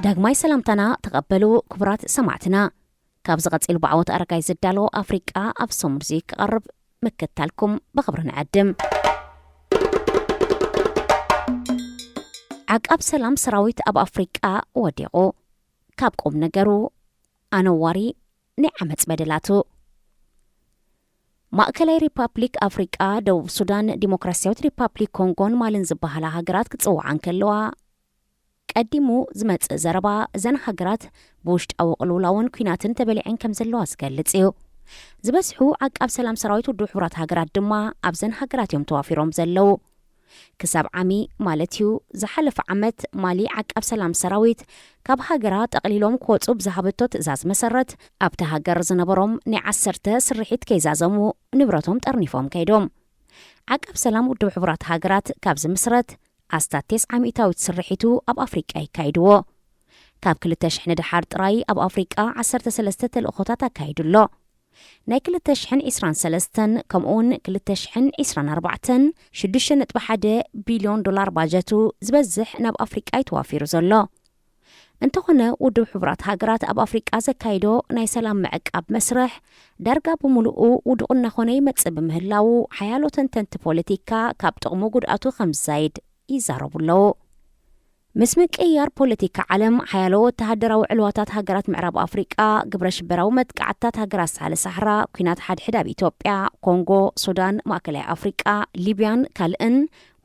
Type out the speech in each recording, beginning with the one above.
ዳግማይ ሰላምታና ተቐበሉ ክቡራት ሰማዕትና። ካብ ዝቐጺል ብዓወት ኣረጋይ ዝዳሎ ኣፍሪቃ ኣብ ሰሙን እዚ ክቐርብ ምክታልኩም ብኽብሪ ንዕድም። ዓቃብ ሰላም ሰራዊት ኣብ ኣፍሪቃ ወዲቑ። ካብ ቁም ነገሩ ኣነዋሪ ናይ ዓመጽ በደላቱ። ማእከላይ ሪፓብሊክ ኣፍሪቃ፣ ደቡብ ሱዳን፣ ዲሞክራሲያዊት ሪፓብሊክ ኮንጎን ማልን ዝበሃላ ሃገራት ክጽውዓ እንከለዋ፣ ቀዲሙ ዝመጽእ ዘረባ እዘን ሃገራት ብውሽጣዊ ቅልውላውን ኲናትን ተበሊዐን ከም ዘለዋ ዝገልጽ እዩ። ዝበዝሑ ዓቃብ ሰላም ሰራዊት ውድብ ሕቡራት ሃገራት ድማ ኣብዘን ሃገራት እዮም ተዋፊሮም ዘለዉ። ክሳብ ዓሚ ማለት እዩ ዝሓለፈ ዓመት ማሊ ዓቃብ ሰላም ሰራዊት ካብ ሃገራ ጠቕሊሎም ክወጹ ብዝሃበቶ ትእዛዝ መሰረት ኣብቲ ሃገር ዝነበሮም ናይ ዓሰርተ ስርሒት ከይዛዘሙ ንብረቶም ጠርኒፎም ከይዶም። ዓቃብ ሰላም ውድብ ሕቡራት ሃገራት ካብ ዝምስረት ኣስታት ተስዓ ሚእታዊት ስርሒቱ ኣብ ኣፍሪቃ ይካይድዎ። ካብ ክልተ ሽሕ ንደሓር ጥራይ ኣብ ኣፍሪቃ ዓሰርተ ሰለስተ ተልእኾታት ኣካይዱ ኣሎ። ናይ ክልተ ሽሕን ዕስራን ሰለስተን ከምኡውን ክልተ ሽሕን ዕስራን ኣርባዕተን ሽዱሽተ ነጥቢ ሓደ ቢልዮን ዶላር ባጀቱ ዝበዝሕ ናብ ኣፍሪቃ እዩ ተዋፊሩ ዘሎ። እንተኾነ ውድብ ሕቡራት ሃገራት ኣብ ኣፍሪቃ ዘካይዶ ናይ ሰላም ምዕቃብ መስርሕ ዳርጋ ብምሉኡ ውዱቕ እናኾነ ይመጽእ ብምህላዉ ሓያሎ ተንተንቲ ፖለቲካ ካብ ጥቕሙ ጉድኣቱ ከም ዝዛይድ ይዛረቡ ኣለዉ። ምስ ምቅይያር ፖለቲካ ዓለም ሓያሎ ወተሃደራዊ ዕልዋታት ሃገራት ምዕራብ ኣፍሪቃ፣ ግብረ ሽበራዊ መጥቃዕትታት ሃገራት ሳህለ ሳሕራ፣ ኲናት ሓድሕድ ኣብ ኢትዮጵያ፣ ኮንጎ፣ ሱዳን፣ ማእከላይ ኣፍሪቃ፣ ሊብያን ካልእን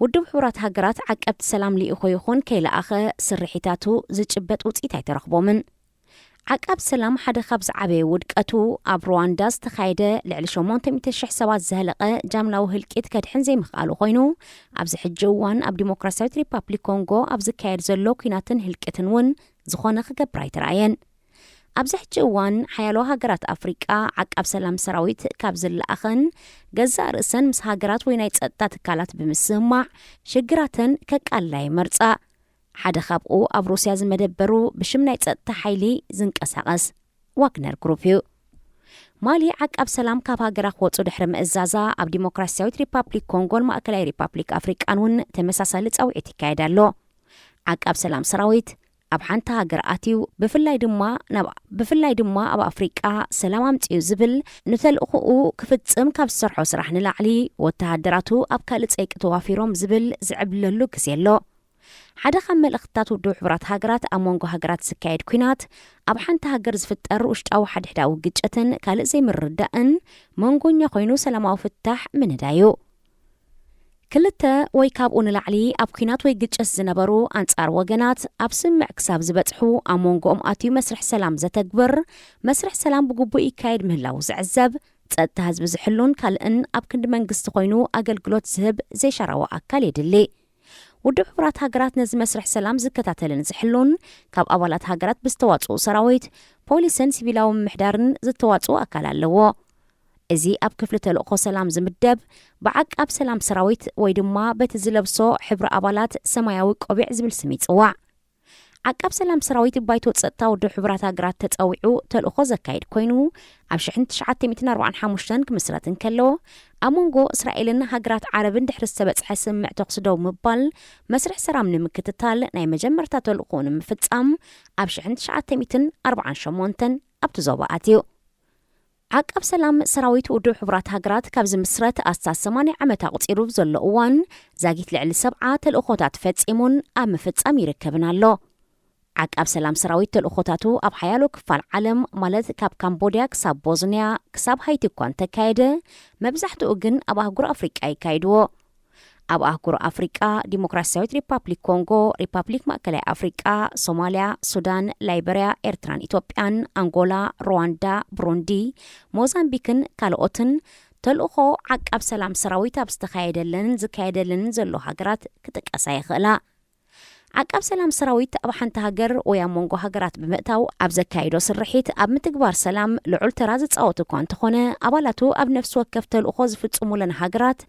ውድብ ሕቡራት ሃገራት ዓቀብቲ ሰላም ልኢኹ ይኹን ከይለኣኸ ስርሒታቱ ዝጭበጥ ውጽኢት ኣይተረኽቦምን። ዓቃብ ሰላም ሓደ ካብ ዝዓበየ ውድቀቱ ኣብ ሩዋንዳ ዝተኻየደ ልዕሊ ሸሞንተ ሚእቲ ሽሕ ሰባት ዘህለቐ ጃምላዊ ህልቂት ከድሕን ዘይምኽኣሉ ኮይኑ፣ ኣብዚ ሕጂ እዋን ኣብ ዲሞክራሲያዊት ሪፓብሊክ ኮንጎ ኣብ ዝካየድ ዘሎ ኲናትን ህልቂትን እውን ዝኾነ ክገብር ኣይተራእየን። ኣብዚ ሕጂ እዋን ሓያሎ ሃገራት ኣፍሪቃ ዓቃብ ሰላም ሰራዊት ካብ ዝለኣኸን ገዛእ ርእሰን ምስ ሃገራት ወይ ናይ ጸጥታ ትካላት ብምስምማዕ ሽግራተን ከቃልላ ይመርጻ። ሓደ ካብኡ ኣብ ሩስያ ዝመደበሩ ብሽም ናይ ጸጥታ ሓይሊ ዝንቀሳቐስ ዋግነር ግሩፕ እዩ። ማሊ ዓቃብ ሰላም ካብ ሃገራ ክወጹ ድሕሪ ምእዛዛ፣ ኣብ ዲሞክራሲያዊት ሪፓብሊክ ኮንጎን ማእከላይ ሪፓብሊክ ኣፍሪቃን እውን ተመሳሳሊ ጻውዒት ይካየድ ኣሎ። ዓቃብ ሰላም ሰራዊት ኣብ ሓንቲ ሃገር ኣትዩ፣ ብፍላይ ድማ ናብ፣ ብፍላይ ድማ ኣብ ኣፍሪቃ ሰላም ኣምጽኡ ዝብል ንተልእኾኡ ክፍጽም ካብ ዝሰርሖ ስራሕ ንላዕሊ ወተሃደራቱ ኣብ ካልእ ጸይቂ ተዋፊሮም ዝብል ዝዕብለሉ ግዜ ኣሎ። ሓደ ካብ መልእኽትታት ውድብ ሕቡራት ሃገራት ኣብ መንጎ ሃገራት ዝካየድ ኲናት ኣብ ሓንቲ ሃገር ዝፍጠር ውሽጣዊ ሓድሕዳዊ ግጭትን ካልእ ዘይምርዳእን መንጎኛ ኮይኑ ሰላማዊ ፍታሕ ምንዳይ እዩ። ክልተ ወይ ካብኡ ንላዕሊ ኣብ ኲናት ወይ ግጭት ዝነበሩ ኣንጻር ወገናት ኣብ ስምምዕ ክሳብ ዝበጽሑ ኣብ መንጎኦም ኣትዩ መስርሕ ሰላም ዘተግብር፣ መስርሕ ሰላም ብግቡእ ይካየድ ምህላዉ ዝዕዘብ፣ ጸጥታ ህዝቢ ዝሕሉን ካልእን ኣብ ክንዲ መንግስቲ ኮይኑ ኣገልግሎት ዝህብ ዘይሻራዊ ኣካል የድሊ። ውድብ ሕቡራት ሃገራት ነዚ መስርሕ ሰላም ዝከታተልን ዝሕሉን ካብ ኣባላት ሃገራት ብዝተዋጽኡ ሰራዊት፣ ፖሊስን ሲቪላዊ ምምሕዳርን ዝተዋጽኡ ኣካል ኣለዎ። እዚ ኣብ ክፍሊ ተልእኾ ሰላም ዝምደብ ብዓቃብ ሰላም ሰራዊት ወይ ድማ በቲ ዝለብሶ ሕብሪ ኣባላት ሰማያዊ ቆቢዕ ዝብል ስም ይጽዋዕ። ዓቃብ ሰላም ሰራዊት ባይቶ ጸጥታ ውድብ ሕቡራት ሃገራት ተጸዊዑ ተልእኾ ዘካይድ ኮይኑ፣ ኣብ ሽሕን ትሽዓተ ሚእትን ኣርባዓን ሓሙሽተን ክምስረት እንከሎ፣ ኣብ መንጎ እስራኤልን ሃገራት ዓረብን ድሕሪ ዝተበጽሐ ስምምዕ ተኹሲ ደው ምባል፣ መስርሕ ሰላም ንምክትታል ናይ መጀመርታ ተልእኾኡ ንምፍጻም ኣብ ሽሕን ትሽዓተ ሚእትን ኣርባዓን ሸሞንተን ኣብቲ ዞባ ኣትዩ። ዓቃብ ሰላም ሰራዊት ውድብ ሕቡራት ሃገራት ካብ ዝምስረት ኣስታት ሰማንያ ዓመት ኣቑጺሩ ብዘሎ እዋን፣ ዛጊት ልዕሊ ሰብዓ ተልእኾታት ፈጺሙን ኣብ ምፍጻም ይርከብን ኣሎ። ዓቃብ ሰላም ሰራዊት ተልእኾታቱ ኣብ ሓያሎ ክፋል ዓለም፣ ማለት ካብ ካምቦድያ ክሳብ ቦዝንያ ክሳብ ሃይቲ እኳ እንተካየደ፣ መብዛሕትኡ ግን ኣብ ኣህጉር ኣፍሪቃ ይካይድዎ። ኣብ ኣህጉር ኣፍሪቃ፣ ዲሞክራሲያዊት ሪፓብሊክ ኮንጎ፣ ሪፓብሊክ ማእከላይ ኣፍሪቃ፣ ሶማልያ፣ ሱዳን፣ ላይበርያ፣ ኤርትራን ኢትዮጵያን፣ ኣንጎላ፣ ሩዋንዳ፣ ብሩንዲ፣ ሞዛምቢክን ካልኦትን ተልእኾ ዓቃብ ሰላም ሰራዊት ኣብ ዝተኻየደለንን ዝካየደለንን ዘሎ ሃገራት ክጥቀሳ ይኽእላ። ዓቃብ ሰላም ሰራዊት ኣብ ሓንቲ ሃገር ወይ ኣብ መንጎ ሃገራት ብምእታው ኣብ ዘካይዶ ስርሒት ኣብ ምትግባር ሰላም ልዑል ተራ ዝጻወት እኳ እንተኾነ፣ ኣባላቱ ኣብ ነፍሲ ወከፍ ተልእኾ ዝፍጽሙለን ሃገራት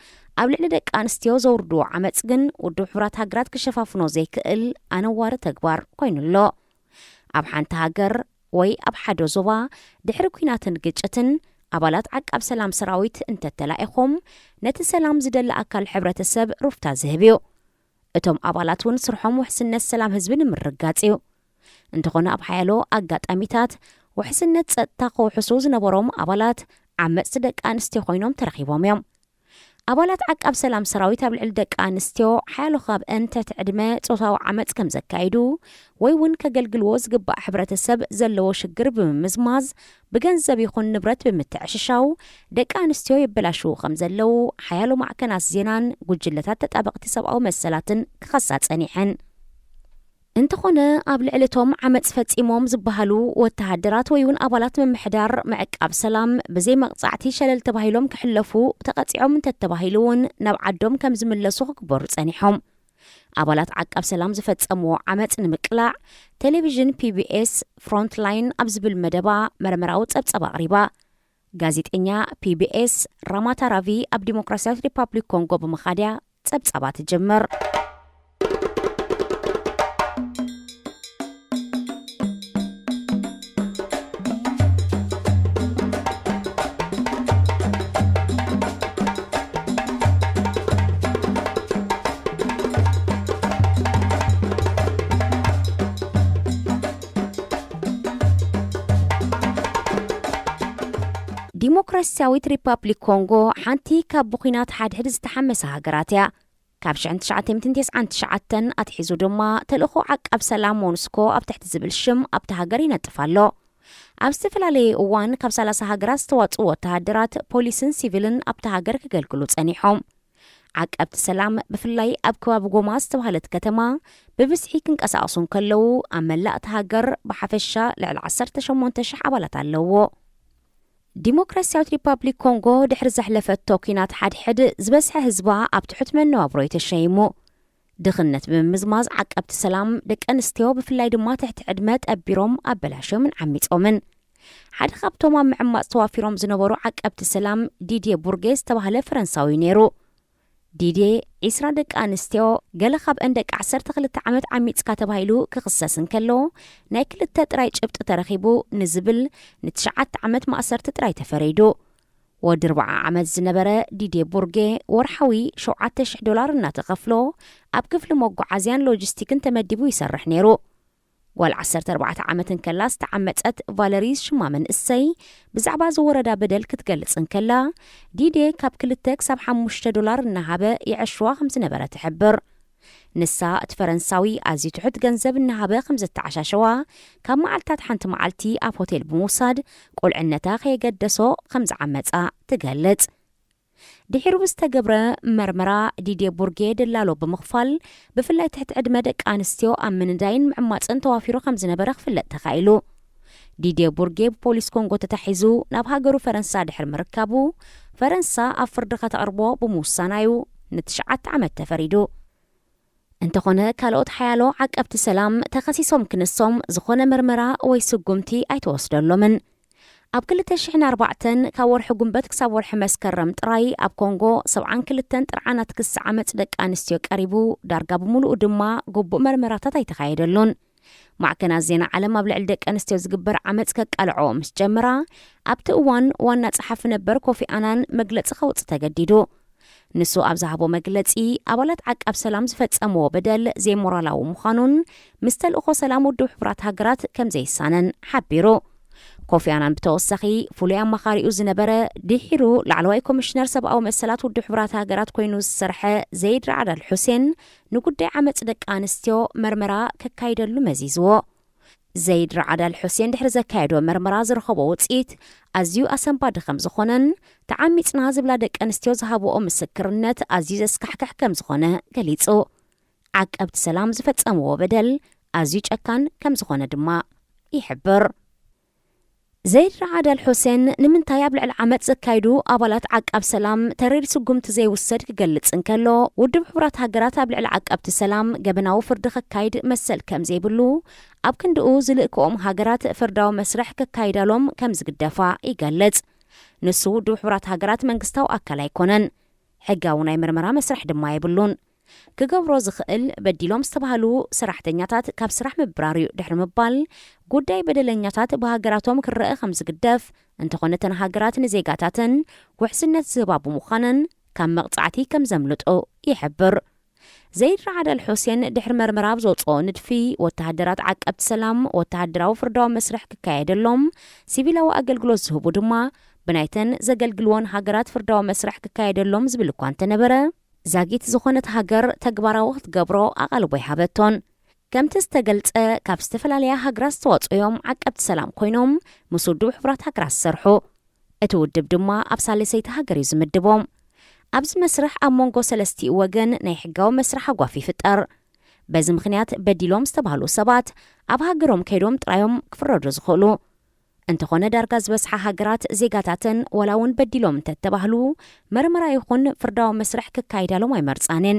ኣብ ልዕሊ ደቂ ኣንስትዮ ዘውርድዎ ዓመጽ ግን ውድብ ሕቡራት ሃገራት ክሸፋፍኖ ዘይክእል ኣነዋሪ ተግባር ኮይኑ ኣሎ። ኣብ ሓንቲ ሃገር ወይ ኣብ ሓደ ዞባ ድሕሪ ኲናትን ግጭትን ኣባላት ዓቃብ ሰላም ሰራዊት እንተተላኢኾም፣ ነቲ ሰላም ዝደሊ ኣካል ሕብረተሰብ ሩፍታ ዝህብ እዩ። እቶም ኣባላት እውን ስርሖም ውሕስነት ሰላም ህዝቢ ንምርጋጽ እዩ። እንተኾነ ኣብ ሓያሎ ኣጋጣሚታት ውሕስነት ጸጥታ ክውሕሱ ዝነበሮም ኣባላት ዓመጽቲ ደቂ ኣንስትዮ ኮይኖም ተረኺቦም እዮም። ኣባላት ዓቃብ ሰላም ሰራዊት ኣብ ልዕሊ ደቂ ኣንስትዮ ሓያሎ ካብ እንተት ዕድመ ጾታዊ ዓመጽ ከም ዘካይዱ ወይ እውን ከገልግልዎ ዝግባእ ሕብረተሰብ ዘለዎ ሽግር ብምምዝማዝ ብገንዘብ ይኹን ንብረት ብምትዕሽሻው ደቂ ኣንስትዮ የበላሽዉ ከም ዘለዉ ሓያሎ ማዕከናት ዜናን ጉጅለታት ተጣበቕቲ ሰብኣዊ መሰላትን ክኸሳ ጸኒሐን። እንተኾነ ኣብ ልዕሊ እቶም ዓመጽ ፈጺሞም ዝበሃሉ ወተሃደራት ወይ እውን ኣባላት ምምሕዳር ምዕቃብ ሰላም ብዘይ መቕጻዕቲ ሸለል ተባሂሎም ክሕለፉ ተቐጺዖም እንተተባሂሉ እውን ናብ ዓዶም ከም ዝምለሱ ክግበሩ ጸኒሖም። ኣባላት ዓቃብ ሰላም ዝፈጸምዎ ዓመጽ ንምቅላዕ ቴሌቪዥን ፒቢኤስ ፍሮንትላይን ኣብ ዝብል መደባ መርመራዊ ጸብጸባ ኣቕሪባ። ጋዜጠኛ ፒቢኤስ ራማታራቪ ኣብ ዲሞክራሲያዊት ሪፓብሊክ ኮንጎ ብምኻድያ ጸብጻባ ትጅምር። ዲሞክራሲያዊት ሪፓብሊክ ኮንጎ ሓንቲ ካብ ብኲናት ሓድሕድ ዝተሓመሰ ሃገራት እያ። ካብ ሽሕን ትሽዓተ ሚእትን ተስዓን ትሽዓተን ኣትሒዙ ድማ ተልእኾ ዓቃብ ሰላም ሞንስኮ ኣብ ትሕቲ ዝብል ሽም ኣብቲ ሃገር ይነጥፍ ኣሎ። ኣብ ዝተፈላለየ እዋን ካብ ሰላሳ ሃገራት ዝተዋጽኡ ወተሃደራት፣ ፖሊስን ሲቪልን ኣብቲ ሃገር ክገልግሉ ጸኒሖም። ዓቀብቲ ሰላም ብፍላይ ኣብ ከባቢ ጎማ ዝተባህለት ከተማ ብብዝሒ ክንቀሳቐሱ እንከለዉ ኣብ መላእ እታ ሃገር ብሓፈሻ ልዕሊ ዓሰርተ ሸሞንተ ሽሕ ኣባላት ኣለዎ። ዲሞክራሲያዊት ሪፓብሊክ ኮንጎ ድሕሪ ዘሕለፈቶ ኲናት ሓድሕድ ዝበዝሐ ህዝባ ኣብ ትሑት መነባብሮ እዩ ተሸይሙ። ድኽነት ብምምዝማዝ ዓቀብቲ ሰላም ደቂ ኣንስትዮ ብፍላይ ድማ ትሕቲ ዕድመ ጠቢሮም ኣበላሽዮምን ዓሚጾምን። ሓደ ካብቶም ኣብ ምዕማጽ ተዋፊሮም ዝነበሩ ዓቀብቲ ሰላም ዲድየ ቡርጌ ዝተባህለ ፈረንሳዊ እዩ ነይሩ። ዲድየ ዒስራ ደቂ ኣንስትዮ ገለ ካብአን ደቂ ዓሰርተ ክልተ ዓመት ዓሚጽካ ተባሂሉ ክኽሰስ እንከሎ ናይ ክልተ ጥራይ ጭብጢ ተረኺቡ ንዝብል ንትሽዓተ ዓመት ማእሰርቲ ጥራይ ተፈሪዱ። ወዲ ኣርብዓ ዓመት ዝነበረ ዲድየ ቡርጌ ወርሓዊ ሸውዓተ ሽሕ ዶላር እናተኸፍሎ ኣብ ክፍሊ መጓዓዝያን ሎጂስቲክን ተመዲቡ ይሰርሕ ነይሩ። ጓል ዓሰርተ ኣርባዕተ ዓመት እንከላ ዝተዓመጸት ቫለሪ ሽማ መንእሰይ ብዛዕባ ዝወረዳ በደል ክትገልጽ እንከላ ዲድየ ካብ ክልተ ክሳብ ሓሙሽተ ዶላር እናሃበ ይዕሽዋ ከም ዝነበረ ትሕብር። ንሳ እቲ ፈረንሳዊ ኣዝዩ ትሑት ገንዘብ እናሃበ ከም ዘተዓሻሸዋ ካብ መዓልታት ሓንቲ መዓልቲ ኣብ ሆቴል ብምውሳድ ቁልዕነታ ከየገደሶ ከም ዝዓመጻ ትገልጽ። ድሒሩ ብዝተገብረ መርመራ ዲድየ ቡርጌ ደላሎ ብምኽፋል ብፍላይ ትሕቲ ዕድመ ደቂ ኣንስትዮ ኣብ ምንዳይን ምዕማፅን ተዋፊሩ ከም ዝነበረ ክፍለጥ ተኻኢሉ። ዲድየ ቡርጌ ብፖሊስ ኮንጎ ተታሒዙ ናብ ሃገሩ ፈረንሳ ድሕሪ ምርካቡ ፈረንሳ ኣብ ፍርዲ ከተቕርቦ ብምውሳና እዩ ንትሽዓተ ዓመት ተፈሪዱ። እንተኾነ ካልኦት ሓያሎ ዓቀብቲ ሰላም ተኸሲሶም ክንሶም ዝኾነ መርመራ ወይ ስጉምቲ ኣይተወስደሎምን። ኣብ ክልተ ሽሕን ኣርባዕተን ካብ ወርሒ ጉንበት ክሳብ ወርሒ መስከረም ጥራይ ኣብ ኮንጎ ሰብዓን ክልተን ጥርዓናት ክሲ ዓመጽ ደቂ ኣንስትዮ ቀሪቡ፣ ዳርጋ ብምሉኡ ድማ ግቡእ መርመራታት ኣይተኻየደሉን። ማዕከናት ዜና ዓለም ኣብ ልዕሊ ደቂ ኣንስትዮ ዝግበር ዓመጽ ከቃልዖ ምስ ጀመራ ኣብቲ እዋን ዋና ጸሓፊ ነበር ኮፊ ኣናን መግለጺ ከውጽእ ተገዲዱ። ንሱ ኣብ ዝሃቦ መግለጺ ኣባላት ዓቃብ ሰላም ዝፈጸምዎ በደል ዘይሞራላዊ ምዃኑን ምስ ተልእኾ ሰላም ውድብ ሕቡራት ሃገራት ከም ዘይሳነን ሓቢሩ። ኮፊ ኣናን ብተወሳኺ ፍሉይ ኣማኻሪኡ ዝነበረ ድሒሩ ላዕለዋይ ኮሚሽነር ሰብኣዊ መሰላት ውድብ ሕቡራት ሃገራት ኮይኑ ዝሰርሐ ዘይድ ራዕድ ኣል ሑሴን ንጉዳይ ዓመጽ ደቂ ኣንስትዮ መርመራ ከካይደሉ መዚዝዎ። ዘይድ ራዓድ ኣል ሑሴን ድሕሪ ዘካየዶ መርመራ ዝረኸቦ ውፅኢት ኣዝዩ ኣሰንባዲ ከም ዝኾነን ተዓሚፅና ዝብላ ደቂ ኣንስትዮ ዝሃብኦ ምስክርነት ኣዝዩ ዘስካሕክሕ ከም ዝኾነ ገሊፁ። ዓቀብቲ ሰላም ዝፈፀምዎ በደል ኣዝዩ ጨካን ከም ዝኾነ ድማ ይሕብር። ዘይድ ራዓድ ኣል ሑሴን ንምንታይ ኣብ ልዕሊ ዓመፅ ዘካይዱ ኣባላት ዓቃብ ሰላም ተሪር ስጉምቲ ዘይውሰድ ክገልጽ እንከሎ ውድብ ሕቡራት ሃገራት ኣብ ልዕሊ ዓቀብቲ ሰላም ገበናዊ ፍርዲ ከካይድ መሰል ከም ዘይብሉ ኣብ ክንድኡ ዝልእክኦም ሃገራት ፍርዳዊ መስርሕ ከካይዳሎም ከም ዝግደፋ ይገልጽ። ንሱ ውድብ ሕቡራት ሃገራት መንግስታዊ ኣካል ኣይኮነን። ሕጋዊ ናይ ምርመራ መስርሕ ድማ የብሉን። ክገብሮ ዝኽእል በዲሎም ዝተባህሉ ሰራሕተኛታት ካብ ስራሕ ምብራር እዩ ድሕሪ ምባል ጉዳይ በደለኛታት ብሃገራቶም ክረአ ከም ዝግደፍ እንተኾነ እተን ሃገራት ንዜጋታተን ውሕስነት ዝህባ ብምዃነን ካብ መቕጻዕቲ ከም ዘምልጡ ይሕብር። ዘይድ ራዓድ ኣል ሑሴን ድሕሪ መርመራ ኣብ ዘውፅኦ ንድፊ፣ ወተሃደራት ዓቀብቲ ሰላም ወተሃደራዊ ፍርዳዊ መስርሕ ክካየደሎም፣ ሲቪላዊ ኣገልግሎት ዝህቡ ድማ ብናይተን ዘገልግልወን ሃገራት ፍርዳዊ መስርሕ ክካየደሎም ዝብል እኳ እንተነበረ፣ ዛጊት ዝኾነት ሃገር ተግባራዊ ክትገብሮ ኣቓልቦ ኣይሃበቶን። ከምቲ ዝተገልጸ፣ ካብ ዝተፈላለያ ሃገራት ዝተዋጽኡ እዮም ዓቀብቲ ሰላም ኮይኖም ምስ ውድብ ሕቡራት ሃገራት ዝሰርሑ። እቲ ውድብ ድማ ኣብ ሳልሰይቲ ሃገር እዩ ዝምድቦም። ኣብዚ መስርሕ ኣብ መንጎ ሰለስቲኡ ወገን ናይ ሕጋዊ መስርሕ ሃጓፍ ይፍጠር። በዚ ምኽንያት በዲሎም ዝተባህሉ ሰባት ኣብ ሃገሮም ከይዶም ጥራዮም ክፍረዱ ዝኽእሉ። እንተኾነ ዳርጋ ዝበዝሓ ሃገራት ዜጋታተን ወላ እውን በዲሎም እንተተባህሉ መርመራ ይኹን ፍርዳዊ መስርሕ ክካይዳሎም ኣይመርጻንን።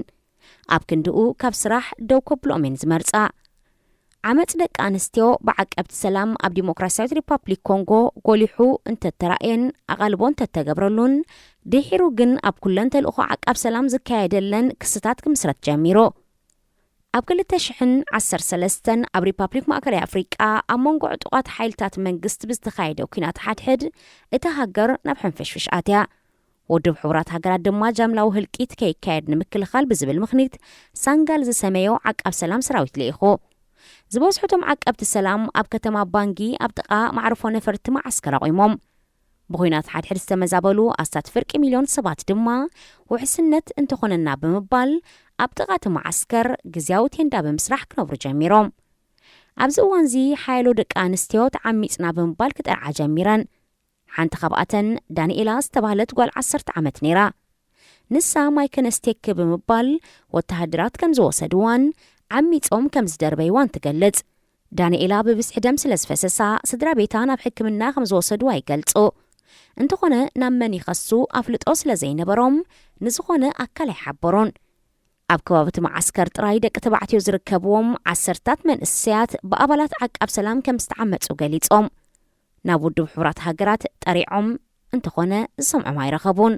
ኣብ ክንድኡ ካብ ስራሕ ደው ከብልኦም እየን ዝመርጻ። ዓመጽ ደቂ ኣንስትዮ ብዓቀብቲ ሰላም ኣብ ዲሞክራሲያዊት ሪፓብሊክ ኮንጎ ጎሊሑ እንተተራእየን ኣቓልቦ እንተተገብረሉን ድሒሩ ግን ኣብ ኩለን ተልእኾ ዓቃብ ሰላም ዝካየደለን ክስታት ክምስረት ጀሚሩ። ኣብ ክልተ ሽሕን ዓሰርተ ሰለስተን ኣብ ሪፓብሊክ ማእከላይ ኣፍሪቃ ኣብ መንጎ ዕጡቓት ሓይልታት መንግስቲ ብዝተኻየደ ኲናት ሓድሕድ እታ ሃገር ናብ ሕንፍሽፍሽ ኣትያ። ውድብ ሕቡራት ሃገራት ድማ ጃምላዊ ህልቂት ከይካየድ ንምክልኻል ብዝብል ምኽኒት ሳንጋል ዝሰመዮ ዓቃብ ሰላም ሰራዊት ልኢኹ። ዝበዝሑ እቶም ዓቀብቲ ሰላም ኣብ ከተማ ባንጊ ኣብ ጥቓ ማዕርፎ ነፈርቲ መዓስከር ኣቑሞም። ብኹናት ሓድሕድ ዝተመዛበሉ ኣስታት ፍርቂ ሚልዮን ሰባት ድማ ውሕስነት እንተኾነና ብምባል ኣብ ጥቓ እቲ መዓስከር ግዝያዊ ቴንዳ ብምስራሕ ክነብሩ ጀሚሮም። ኣብዚ እዋንዚ ሓያሎ ደቂ ኣንስትዮ ተዓሚጽና ብምባል ክጠርዓ ጀሚረን። ሓንቲ ካብኣተን ዳንኤላ ዝተባህለት ጓል ዓሰርተ ዓመት ነይራ። ንሳ ማይከነስቴክ ብምባል ወተሃደራት ከም ዝወሰድዋን ዓሚጾም ከም ዝደርበይዋን ትገልጽ። ዳንኤላ ብብዝሒ ደም ስለ ዝፈሰሳ ስድራ ቤታ ናብ ሕክምና ከም ዝወሰድዋ ይገልጹ። እንተኾነ ናብ መን ይኸሱ ኣፍልጦ ስለ ዘይነበሮም ንዝኾነ ኣካል ኣይሓበሩን። ኣብ ከባቢ እቲ መዓስከር ጥራይ ደቂ ተባዕትዮ ዝርከብዎም ዓሰርታት መንእሰያት ብኣባላት ዓቃብ ሰላም ከም ዝተዓመጹ ገሊጾም። ናብ ውድብ ሕቡራት ሃገራት ጠሪዖም እንተኾነ ዝሰምዖም ኣይረኸቡን።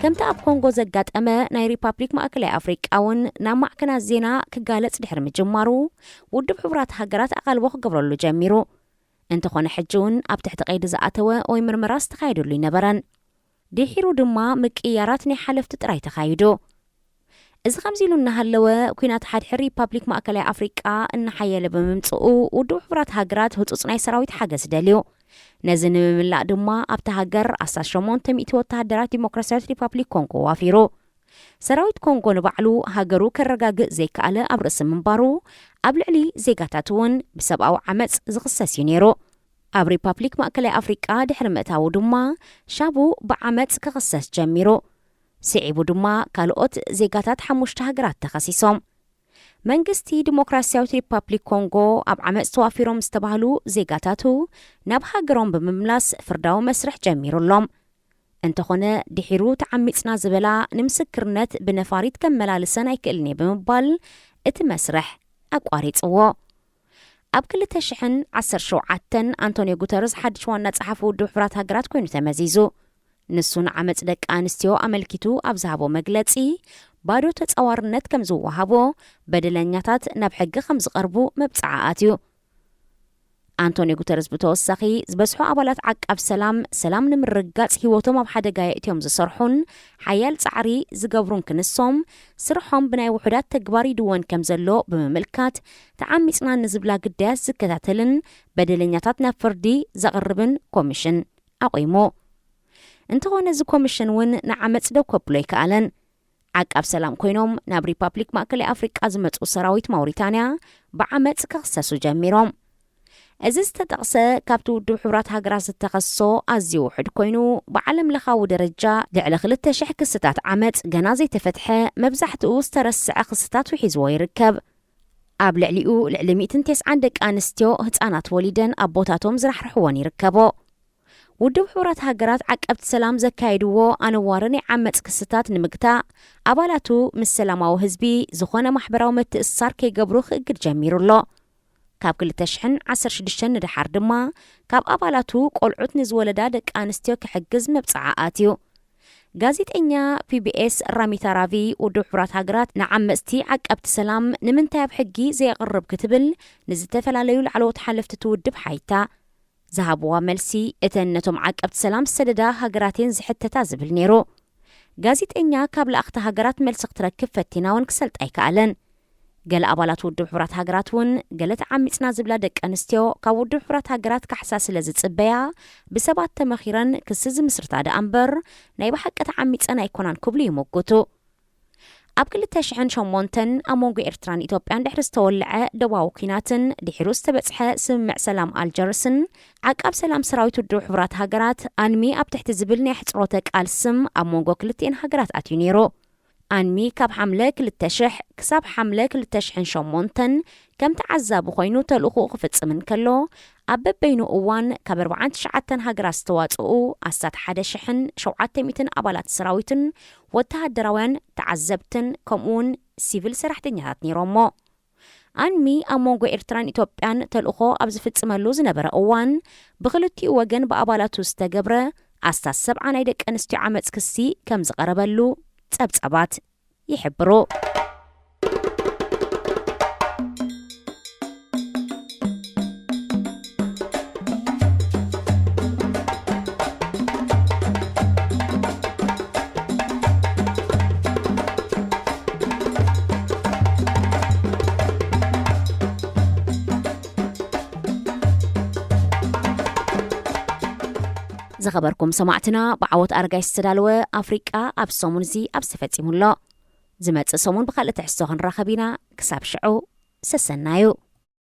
ከምቲ ኣብ ኮንጎ ዘጋጠመ ናይ ሪፓብሊክ ማእከላይ ኣፍሪቃ እውን ናብ ማዕከናት ዜና ክጋለጽ ድሕሪ ምጅማሩ ውድብ ሕቡራት ሃገራት ኣቓልቦ ክገብረሉ ጀሚሩ። እንተኾነ ሕጂ እውን ኣብ ትሕቲ ቀይዲ ዝኣተወ ወይ ምርመራ ዝተኻየደሉ ኣይነበረን። ድሒሩ ድማ ምቅይያራት ናይ ሓለፍቲ ጥራይ ተኻይዱ። እዚ ከምዚ ኢሉ እናሃለወ ኲናት ሓድሕድ ሪፓብሊክ ማእከላይ ኣፍሪቃ እናሓየለ ብምምፅኡ ውድብ ሕቡራት ሃገራት ህፁፅ ናይ ሰራዊት ሓገዝ ደልዩ። ነዚ ንምምላእ ድማ ኣብታ ሃገር ኣስታት ሸሞንተ ሚእቲ ወተሃደራት ዲሞክራሲያዊት ሪፓብሊክ ኮንጎ ዋፊሩ። ሰራዊት ኮንጎ ንባዕሉ ሃገሩ ከረጋግእ ዘይከኣለ ኣብ ርእሲ ምንባሩ ኣብ ልዕሊ ዜጋታት እውን ብሰብኣዊ ዓመፅ ዝኽሰስ እዩ ነይሩ። ኣብ ሪፓብሊክ ማእከላይ ኣፍሪቃ ድሕሪ ምእታዉ ድማ ሻቡ ብዓመፅ ክኽሰስ ጀሚሩ። ስዒቡ ድማ ካልኦት ዜጋታት ሓሙሽተ ሃገራት ተኸሲሶም። መንግስቲ ዲሞክራሲያዊት ሪፓብሊክ ኮንጎ ኣብ ዓመፅ ተዋፊሮም ዝተባህሉ ዜጋታቱ ናብ ሃገሮም ብምምላስ ፍርዳዊ መስርሕ ጀሚሩሎም። እንተኾነ ድሒሩ ተዓሚፅና ዝበላ ንምስክርነት ብነፋሪት ከመላልሰን ኣይክእልን እየ ብምባል እቲ መስርሕ ኣቋሪፅዎ። ኣብ ክልተ ሽሕን ዓሰርተ ሸውዓተን ኣንቶኒዮ ጉተረስ ሓድሽ ዋና ጸሓፊ ውድብ ሕቡራት ሃገራት ኮይኑ ተመዚዙ። ንሱ ንዓመጽ ደቂ ኣንስትዮ ኣመልኪቱ ኣብ ዝሃቦ መግለጺ፣ ባዶ ተጻዋርነት ከም ዝወሃቦ፣ በደለኛታት ናብ ሕጊ ከም ዝቐርቡ መብጽዓ ኣትዩ። ኣንቶኒዮ ጉተረስ ብተወሳኺ፣ ዝበዝሑ ኣባላት ዓቃብ ሰላም፣ ሰላም ንምርግጋጽ ህይወቶም ኣብ ሓደጋ የእትዮም ዝሰርሑን ሓያል ጻዕሪ ዝገብሩን ክንሶም፣ ስርሖም ብናይ ውሑዳት ተግባር ይድወን ከም ዘሎ ብምምልካት፣ ተዓሚጽና ንዝብላ ግዳያት ዝከታተልን በደለኛታት ናብ ፍርዲ ዘቕርብን ኮሚሽን ኣቑሙ። እንተኾነ፣ እዚ ኮሚሽን እውን ንዓመጽ ደው ከብሎ ኣይከኣለን። ዓቃብ ሰላም ኮይኖም ናብ ሪፓብሊክ ማእከላይ ኣፍሪቃ ዝመጹ ሰራዊት ማውሪታንያ ብዓመጽ ክኽሰሱ ጀሚሮም። እዚ ዝተጠቕሰ ካብቲ ውድብ ሕቡራት ሃገራት ዝተኸሶ ኣዝዩ ውሑድ ኮይኑ፣ ብዓለም ለኻዊ ደረጃ ልዕሊ ክልተ ሽሕ ክስታት ዓመጽ ገና ዘይተፈትሐ፣ መብዛሕትኡ ዝተረስዐ ክስታት ውሒዝዎ ይርከብ። ኣብ ልዕሊኡ ልዕሊ ሚእትን ተስዓን ደቂ ኣንስትዮ ህጻናት ወሊደን ኣቦታቶም ዝራሕርሕወን ይርከቦ። ውድብ ሕቡራት ሃገራት ዓቀብቲ ሰላም ዘካየድዎ ኣነዋሪ ናይ ዓመጽ ክስታት ንምግታእ፣ ኣባላቱ ምስ ሰላማዊ ህዝቢ ዝኾነ ማሕበራዊ ምትእስሳር ከይገብሩ ክእግድ ጀሚሩ ኣሎ። ካብ ክልተ ሽሕን ዓሰርተ ሽዱሽተን ንደሓር ድማ፣ ካብ ኣባላቱ ቆልዑት ንዝወለዳ ደቂ ኣንስትዮ ክሕግዝ መብጽዓ ኣትዩ። ጋዜጠኛ ፒ ቢ ኤስ ራሚታ ራቪ፣ ውድብ ሕቡራት ሃገራት ንዓመጽቲ ዓቀብቲ ሰላም ንምንታይ ኣብ ሕጊ ዘየቕርብ ክትብል ንዝተፈላለዩ ላዕለዎት ሓለፍቲ እቲ ውድብ ሓይታ። ዝሃብዋ መልሲ፣ እተን ነቶም ዓቀብቲ ሰላም ዝሰደዳ ሃገራት እየን ዝሕተታ ዝብል ነይሩ። ጋዜጠኛ ካብ ለኣኽቲ ሃገራት መልሲ ክትረክብ ፈቲና እውን ክሰልጣ ኣይከኣለን። ገለ ኣባላት ውድብ ሕቡራት ሃገራት እውን፣ ገለ ተዓሚጽና ዝብላ ደቂ ኣንስትዮ ካብ ውድብ ሕቡራት ሃገራት ካሕሳ ስለ ዝጽበያ፣ ብሰባት ተመኺረን ክሲ ዝምስርታ ደኣ እምበር፣ ናይ ብሓቂ ተዓሚጸን ኣይኮናን ክብሉ ይምጉቱ። ኣብ ክልተ ሽሕን ሸሞንተን ኣብ መንጎ ኤርትራን ኢትዮጵያን ድሕሪ ዝተወልዐ ደባዊ ኲናትን ድሒሩ ዝተበጽሐ ስምምዕ ሰላም ኣልጀርስን፣ ዓቃብ ሰላም ሰራዊት ውድብ ሕቡራት ሃገራት፣ ኣንሚ ኣብ ትሕቲ ዝብል ናይ ኣሕጽሮተ ቃል ስም ኣብ መንጎ ክልቲኤን ሃገራት ኣትዩ ነይሩ። ኣንሚ ካብ ሓምለ ክልተ ሽሕ ክሳብ ሓምለ ክልተ ሽሕን ሸሞንተን ከም ተዓዛቢ ኮይኑ ተልእኾኡ ክፍጽም እንከሎ፣ ኣብ በበይኑ እዋን ካብ ኣርባዓን ትሽዓተን ሃገራት ዝተዋጽኡ ኣስታት ሓደ ሽሕን ሸውዓተ ሚእትን ኣባላት ሰራዊትን ወተሃደራውያን ተዓዘብትን ከምኡውን ሲቪል ሰራሕተኛታት ነይሮሞ። ኣንሚ ኣብ መንጎ ኤርትራን ኢትዮጵያን ተልእኾ ኣብ ዝፍጽመሉ ዝነበረ እዋን፣ ብኽልቲኡ ወገን ብኣባላቱ ዝተገብረ ኣስታት ሰብዓ ናይ ደቂ ኣንስትዮ ዓመጽ ክሲ ከም ዝቐረበሉ ጸብጻባት ይሕብሩ። ዝኸበርኩም ሰማዕትና፣ ብዓወት ኣረጋይ ዝተዳለወ ኣፍሪቃ ኣብ ሰሙን እዚ ኣብዚ ተፈጺሙ ኣሎ። ዝመጽእ ሰሙን ብኻልእ ትሕዝቶ ክንራኸብ ኢና። ክሳብ ሽዑ፣ ሰሰናዩ።